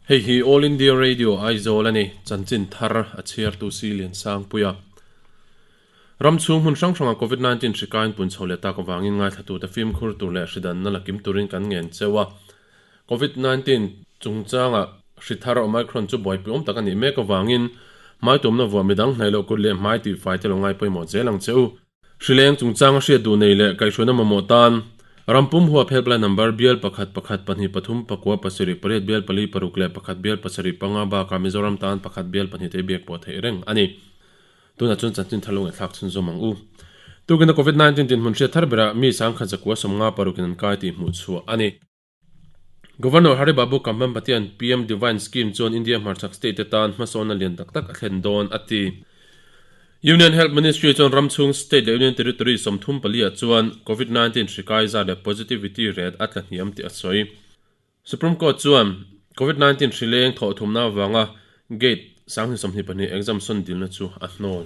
Hei hi All India Radio Aizawl a ni, chanchin thar a chhiartu si Liansangpuia. Ram chhung hmun hrang hranga Covid 19 hri kain pun chho leh tak avangin ngaithlatute fimkhur tur leh hri danna la kim turin kan ngen cheu a. Covid 19 chungchanga hri thar Omicron chu buaipui awm tak a nih mek avangin hmaitumna vuah midang hnaih loh kut leh hmai tihfai te lo ngai pawimawh zel ang che u. Hrileng chungchanga hriat duh nei leh kaihhruaina mamawh tan ram pum huap helpline number bial pakhat pakhat pahnih pathum pakua pasarih pariat bial pali paruk leh pakhat bial pasarih panga bakah Mizoram tan pakhat bial pahnih te biak pawh theih reng a ni. Tunah chuan chanchin thar lo ngaihthlak chhunzawm ang u. Tukina Covid 19 dinhmun hriat thar berah mi sangkhat zakua sawmnga parukin an kai tih hmuh chhuah a ni. Governor Hari Babu Kambhampatian PM Divine Scheme chuan India hmarchhak state te tan hmasawnna lian tak tak a thlen dawn a ti. Union Health Ministry chuan ram chhung state leh union territory 34 ah chuan Covid 19 hri kai zat leh positivity rate a tla hniam tih a sawi. Supreme Court chuan Covid 19 hri leng thawh thumna avanga Gate 2022 exam sawn dilna chu a hnawl.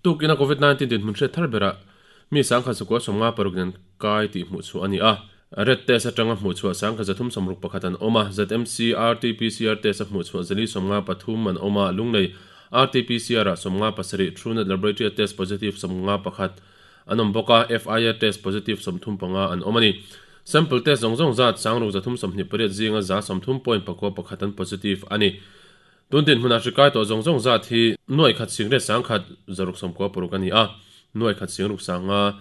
Tukina Covid 19 dinhmun hriat thar berah Mi sangkhat zakua sawmnga paruk nen kai tih hmuh chhuah a ni a. Red test atanga hmuh chhuah sangkhat zathum sawmruk pakhat an awm a, ZMC RT-PCR test a hmuh chhuah zali sawmnga pathum an awm a, Lunglei RT-PCR ah sawmnga pasarih, Truenat Laboratory a test positive sawmnga pakhat an awm bawk a, FIA test positive sawmthum panga an awm a ni. Sample test zawng zawng zat sangruk zathum sawmhnih pariat zinga za sawmthum point pakua pakhat an positive a ni. Tun dinhmunah hri kai tawh zawng zawng zat hi nuai khat singret sangkhat zaruk sawmkua paruk a ni a, nuai khat singruk sanga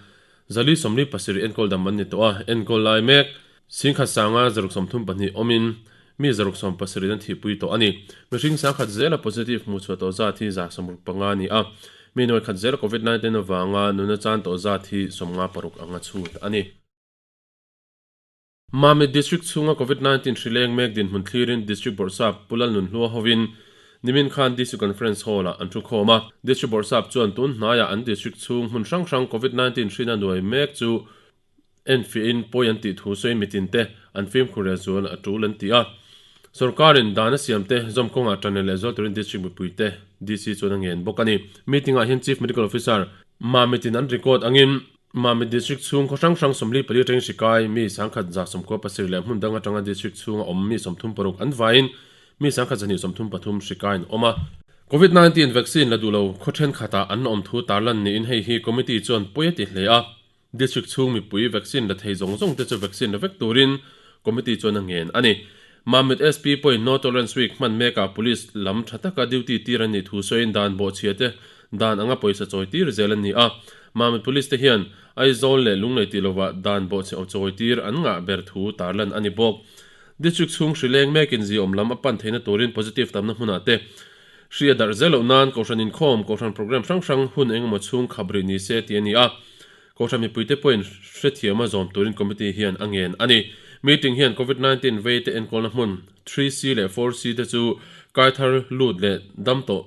zali sawmli pasarih enkawl dam an ni tawh a, enkawl lai mek singkhat sanga zaruk 32 awmin mi zaruk sawmpasarih an thihpui tawh a ni. Mihring sangkhat zela positive hmuh chhuah tawh zat hi za sawmruk panga a ni a, mi nuai khat zela covid 19 avanga nuna chan tawh zat hi sawmnga paruk anga chhut a ni. Mamit District chhunga Covid 19 hri leng mek dinhmun thlirin District Bawrhsap Pu Lalnunhlua hovin nimin khan District Conference Hall-ah an thu khawm a. District Bawrhsap chuan tun hnaiah an District chhung hmun hrang hrang Covid 19 hrina nuai mek chu enfiahin pawi an tih thu sawiin mitinte an fimkhur leh zual a tul an ti a. Sorkarin dan a siamte zawm kawngah ṭan leh lehzual turin District mipuite DC chuan a ngen bawk a ni. Meeting-ah hian Chief Medical Officer Mamitin an record angin Mamit District chhung khaw hrang hrang 44 atangin hri kai, mi 1197 leh hmun dang atanga District chhunga awm mi 36 an vaiin mi 1233 hri kai an awm a. Covid 19 vaccine la duh lo khaw thenkhatah an awm thu tarlan niin hei hi Committee chuan pawi a ti hle a. District chhung mipui vaccine la thei zawng zawng te chu vaccine la vek turin Committee chuan a ngen a ni. Mamit SP pawhin No Tolerance Week hman mekah Police lam tha taka duty tir an nih thu sawiin dan bawhchhia te dan anga pawisa chawi tir zel an ni a. Mamit Police te hian Aizawl leh Lunglei tih lovah dan bawhchhe aw chawi tir an ngah ber thu tarlan a ni bawk. District chhung hri leng mekin ziaawm lam a pan theihna turin positive tamna hmunah te hri a darh zel loh nan Kohhran inkhawm, Kohhran program hrang hrang hun engemaw chhung khap rih ni se tih a ni a. Kohhran mipuite pawhin hrethiama zawm turin committee hian a ngen a ni. Meeting hian Covid 19 veite enkawlna hmun 3C leh 4C te chu kaithar lut leh dam tawh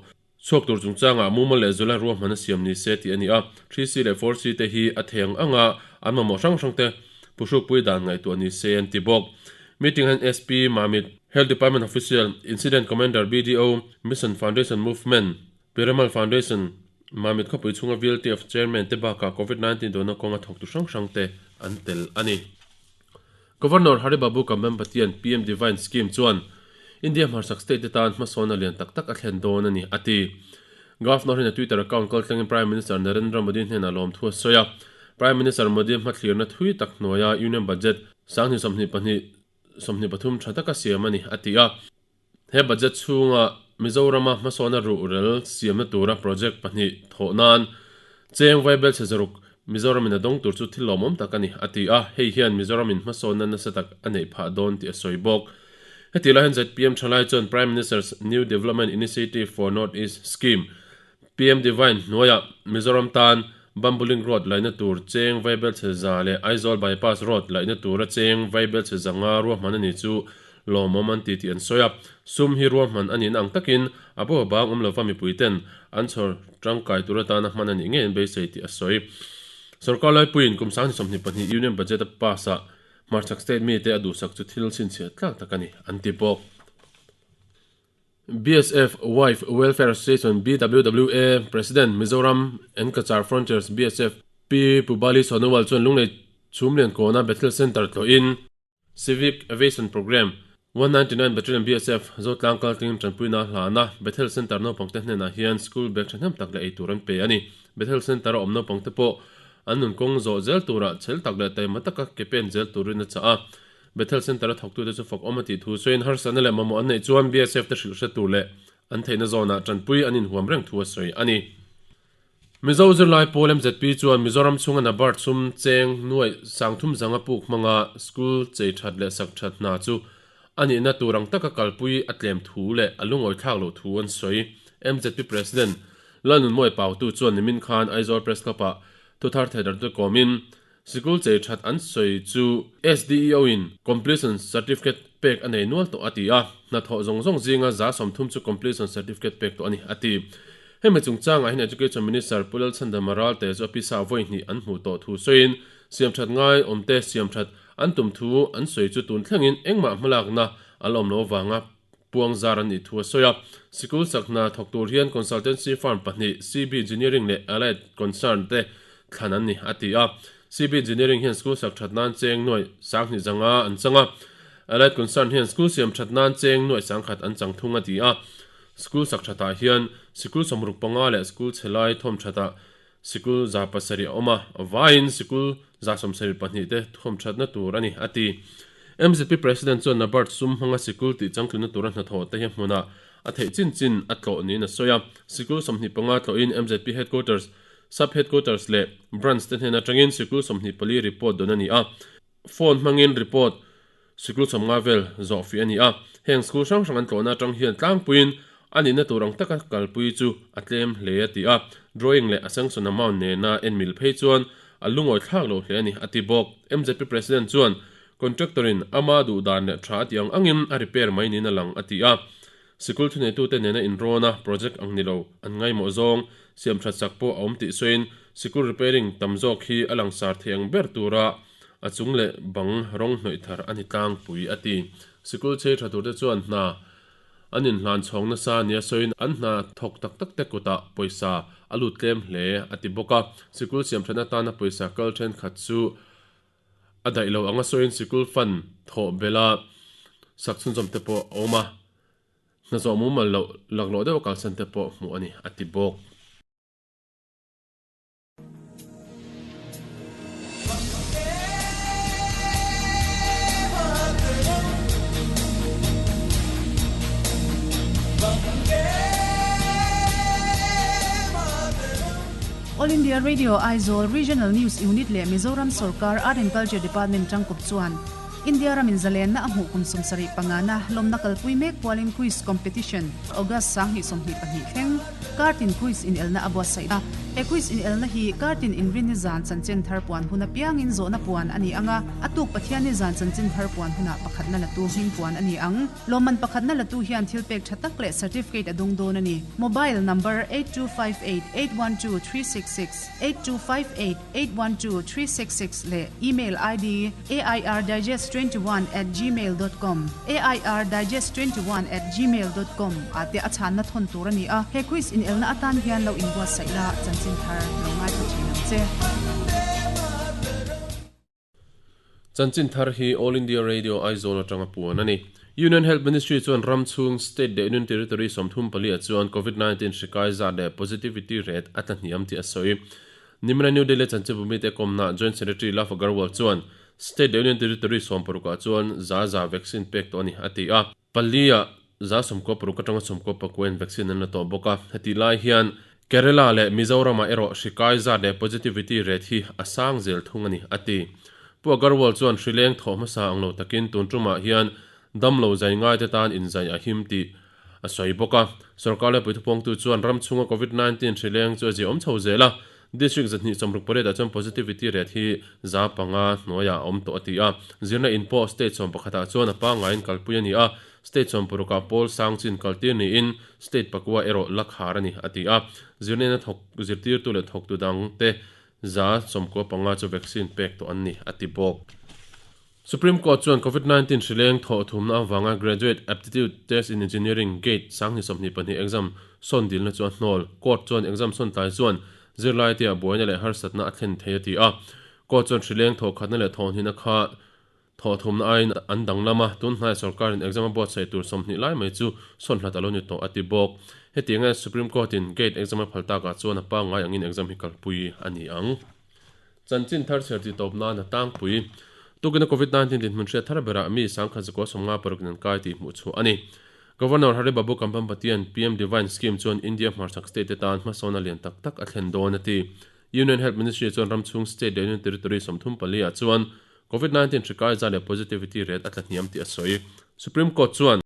chhuak tur chungchangah mumal leh zula ruahman a siam ni se tih a ni a. 3C leh 4C te hi a thei ang anga an mamawh hrang hrang te phuhrukpui dan ngaihtuah ni se an ti bawk. Meeting hian SP, Mamit, Health Department Official, Incident Commander, BDO, Mission Foundation Movement, Piramal Foundation, Mamit khawpui chhunga VLTF Chairman te bakah Covid 19 dawhna kawnga thawktu hrang hrang te an tel a ni. Governor Hari Babu Kambhampatian PM Divine Scheme chuan India hmarchhak state te tan hmasawnna lian tak tak a thlen dawn a ni, a ti. Governor hian a Twitter account kaltlangin Prime Minister Narendra Modi hnenah lawmthu a sawi a. Prime Minister Modi hmathlirna thui tak hnuaia Union Budget 2022 23 tha taka siam a ni, a ti a. He budget chhunga Mizorama hmasawnna ruhrel siamna tura project pahnih thawh nan cheng vaibel chhe zaruk Mizoramin a dawng tur chu thil lawmawm tak a ni, a ti a, hei hian Mizoramin hmasawnna nasa tak a neih phah dawn tih a sawi bawk. Heti lai hian zpm thalai chuan Prime Minister's New Development Initiative for North East Scheme, PM Divine, hnuaiah Mizoram tan Bambuling Road laihna tur cheng vaibel chhe za leh Aizawl Bypass Road laihna tura cheng vaibel chhe zanga ruahman a ni chu lawmawm an ti tih an sawi a. Sum hi ruahman a nih ang takin a bo bang awm lova mipuiten an chhawr tangkai tur atana hman a nih ngei an beisei tih a sawi. Sorkar laipuiin kum 2022 Union Budget a pass ah hmarchhak state mite a duhsak chu thil chhinchhiah tlak tak a ni an ti bawk. BSF Wife Welfare Association, BWWA, President, Mizoram and Cachar Frontiers BSF, Pi Pubali Sonowal chuan Lunglei Chhumlian kawna Bethel Centre tlawhin, Civic Aviation Programme, 199 Battalion BSF Zotlang kaltlingin tanpuina a hlan a, Bethel Centre naupangte hnenah hian school bag thahnem tak leh eitur an pe a ni. Bethel Centre a awm naupangte pawh an nunkawng zawh zel turah chhel tak leh taima taka ke pen zel turin a chah a. Bethel Centre a thawktute chu fakawm a tih thu sawiin harsatna leh mamawh an neih chuan BSF te hrilh hre tur leh an theihna zawnah tanpui an inhuam reng thu a sawi a ni. Mizo zirlai pawl MZP chuan Mizoram chhunga NABARD sum cheng nuaih sangthum zanga puk hmanga school chei that leh sak that hna chu a nihna tur ang taka kalpui a tlem thu leh a lungawi thlak loh thu an sawi. MZP President Lalnunmawia Pautu chuan nimin khan Aizawl Press Club-ah thuthar theidarhte kawmin Sikul chei that an sawi chu SDEO in Completion Certificate pek a nei nual tawh a ti a, hnathawh zawng zawng zinga 30% chu Completion Certificate pek tawh a ni a ti. Hemi chungchangah hian Education Minister Pu Lalchhandama Ralte chu a pisa vawi hnih an hmuh tawh thu sawiin siamthat ngai awmte siamthat an tum thu an sawi chu tun thlengin engmah hmalakna a la awm lo avanga puang zar an nih thu a sawi a. Sikul sak hna thawk tur hian consultancy firm pahnih CB Engineering leh Allied Concern te thlan an ni, a ti a. CB Engineering hian school sak that nan cheng nuaih sanghnih zanga an chang a, Allied Concern hian school siam that nan cheng nuaih sangkhat an chang thung, a ti a. School sak thatah hian sikul 65 leh school chhelai thawm thatah sikul 700 a awm a, vaiin sikul 72 te thawm thatna tur a ni, a ti. MZP President chuan NABARD sum hmanga sikul tih changtlunna tura hnathawh te hi hmunah a theih chin chin a tlawh niin a sawi a. Sikul 25 tlawhin MZP Headquarters, Sub Headquarters leh Branch te hnen atangin sikul 24 report dawn a ni a. Phone hmangin report Sikul 50 vel zawh fih a ni a, heng school hrang hrang an tlawhna atang hian tlangpuiin a nihna tur ang taka kalpui chu a tlem hle a ti a, drawing leh a sanction amount nena en mil phei chuan a lungawi thlak lo hle a ni a ti bawk. MZP President chuan contractor in ama duh dan leh tha a tih ang angin a repair mai niin a lang a ti a, sikul thuneitute nena inrawna project ang ni lo an ngaimawh zawng siam that sak pawh a awm tih sawiin sikul repairing tam zawk hi a langsar thei ang ber tura A chung leh bang rawng hnawih thar a ni tlangpui, a ti. Sikul chei tha turte chuan hna an inhlan chhawng nasa nia sawiin an hna thawk tak tak te kutah pawisa a lut tlem hle, a ti bawk a. Sikul siamthatna tana pawisa kal thenkhat chu a daih lo anga sawiin sikul fund thawh bela sak chhunzawm te pawh a awm a, hna zawh mumal loh laklawh deuh a kalsan te pawh hmuh a ni, a ti bawk. All India Radio Aizawl Regional News Unit leh Mizoram Sorkar Art and Culture Department tangkawp chuan India ramin zalenna a hmuh kum 75 na lawmna kalpui mek pualin Quiz Competition August 2022 thleng Kartin Quiz inelna a buatsaih a. He quiz inelna hi Kartin inrinni zan chanchin thar puan hun apiangin zawhna puan a ni ang a, a tuk Pathianni zan chanchin thar puan hunah pakhatna latu hming puan a ni ang. Lawmman pakhatna latu hian thil pek tha tak leh certificate a dung dawn a ni. Mobile number 8258812366, 8258812366 leh email ID airdigest21@gmail dot com, airdigest21@gmail dot com, ah te a chhanna thawn tur a ni a. He quiz inelna atan hian lo inbuatsaih la, chanchin thar lo ngaithla thin ang che. Chanchin thar hi All India Radio Aizawl atanga puan a ni. Union Health Ministry chuan ram chhung state leh Union Territory 34 ah chuan Covid 19 hri kai zat leh positivity rate a tla hniam tih a sawi. Nimina New Delhi chanchinbu mite kawmna Joint Secretary Love Agarwal chuan State leh Union Territory 60 ah chuan za za vaccine pek tawh a ni a ti a. Pali ah 96% atanga 94 in vaccine an la tawh bawk a. Hetih lai hian Kerala leh Mizoram ah erawh hri kai zat leh positivity rate hi a sang zel thung a ni a ti. Pu Agarwal chuan hri leng thawh hmasa ang lo takin tun tumah hian damlo zai ngaite tan inzai a him tih a sawi bawk a. Sorkar leh puithupawngtu chuan ram chhunga Covid 19 hri leng chu a ziaawm chho zel a, District 268 ah chuan positivity rate hi 5% hnuaiah a awm tawh a ti a. Zirna in pawh state 11 ah chuan a pangaiin kalpui a ni a, state 60 ah pawl sang chin kaltir niin state pakua erawh la khar a ni a ti a. Zirna ina thawk zirtirtu leh thawktu dangte 95% chu vaccine pek tawh an ni a ti bawk. Supreme Court chuan Covid 19 hri leng thawh thumna avanga Graduate Aptitude Test in Engineering, GATE, 2022 exam sawn dilna chu a hnawl. Court chuan exam sawn tlai chuan zirlaitea buaina leh harsatna a thlen thei a ti a. Court chuan hri leng thawh khatna leh thawhnihna kha. Thawhthumna aiin an danglam a, tun hnaia sorkarin exam a buatsaih tur 20 lai mai chu sawn hlat a lo ni tawh a ti bawk. Hetianga Supreme Court-in Gate exam a phal takah chuan a pangngai angin exam hi kalpui a ni ang. Chanchin thar chher tih tawp nan a tlangpui. Tukina Covid 19 dinhmun hriat thar berah mi sangkhat zakua 56 in an kai tih hmuh chhuah a ni. Governor Hari Babu Kambhampatian PM Divine Scheme chuan India hmarchhak state te tan hmasawn a lian tak tak a thlen dawn a ti. Union Health Ministry chuan ram chhung state leh Union Territory 34 ah chuan Covid 19 hri kai zat leh positivity rate a tla hniam tih a sawi. Supreme Court chuan.